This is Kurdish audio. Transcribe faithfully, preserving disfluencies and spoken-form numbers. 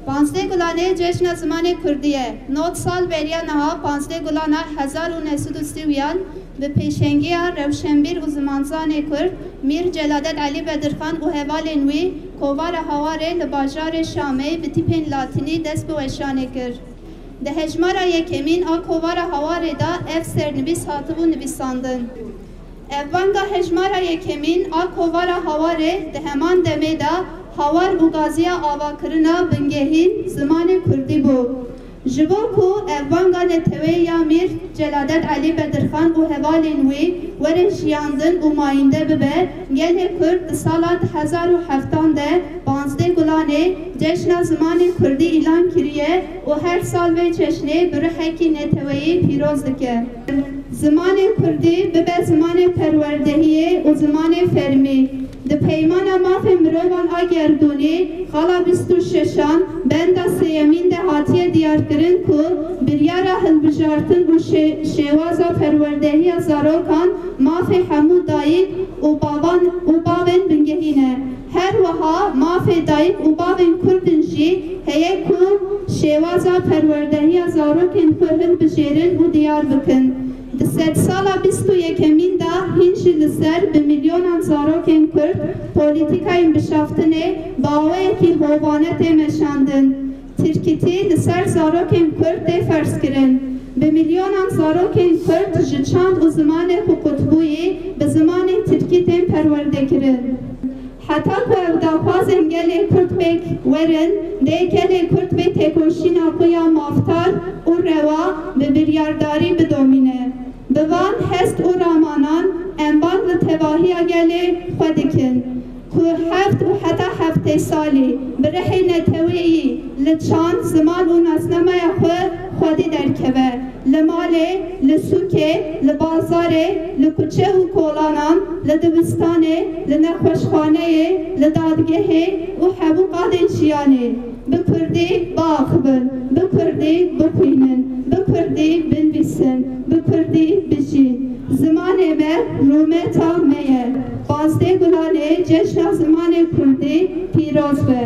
Panzdeh Gulanê cejna zimanê kurdî ye. Nod sal beriya niha, panzdeh Gulana hezar û neh sed û sî û yan, bi pêşengiya rewşenbîr û zimanzanê kurd Mîr Celadet Elî Bedirxan û hevalên wî kovara Hawarê li bajarê Şamê bi tîpên latînî dest bi weşanê kir. Di hejmara yekemîn a kovara Hawarê de ev sernivîs hatibû nivîsandin. Ev banga hejmara yekemîn a kovara Hawarê di heman demê de hawar û gaziya avakirina bingehîn zimanê kurdî bû. Ji bo ku ev banga neteweyê ya Mîr Celadet Elî Bedirxan û hevalên wî were jiyandin û mayînde bibe, gelê Kurd di sala du hezar û heftan de panzdeh Gulanê cejna zimanê kurdî îlan kiriye û her sal vê cejnê bi ruhekî neteweyî pîroz dike. Zimanê kurdî bibe zimanê perwerdehiyê û zimanê fermî. Di Peymana Mafê Mirovan a Gerdûnî, xala bîst û şeşan, benda sêyemîn de hatiye diyarkirin ku biryara hilbijartin û şê-, şêwaza perwerdehiya zarokan mafê hemû dayik û bavan û bavên bingehîn e. Her wiha mafê dayik û bavên kurdin jî heye ku şêwaza perwerdehiya zarokên xwe hilbijêrin û diyar bikin. Di sedsala bîst û yekemîn de hîn jî li ser bi milyonan zarokên kurd polîtîkayên bişaftinê bi awayekî hovane tê meşandin. Tirkîtî li ser zarokên kurd tê ferzkirin. Bi milyonan zarokên kurd ji çand û zimanek ku qutbûyî bi zimanê tirkî tên perwerdekirin. Heta ku ev daxwazên gelê Kurd pêk werin, dê gelê Kurd vê têkoşîna xwe ya mafdar û rewa bi biryardarî bidomîne. Bi van hest û ramanan em bang li tevahiya gelê xwe dikin, ku heft û heta heftê salî bi rihê neteweyî li çand, ziman û nasnameya xwe xwedî derkeve. Li malê, li sûkê, li bazarê, li kuçe û kolanan, li dibistanê, li nexweşxaneyê, li dadgehê û hemû qadên jiyanê. Bi kurdî biaxivin, bi kurdî bixwînin, bi kurdî binivîsin, bi kurdî bijîn. Zimanê me rûmeta me ye. Panzdeh Gulanê cejna zimanê kurdî pîroz be.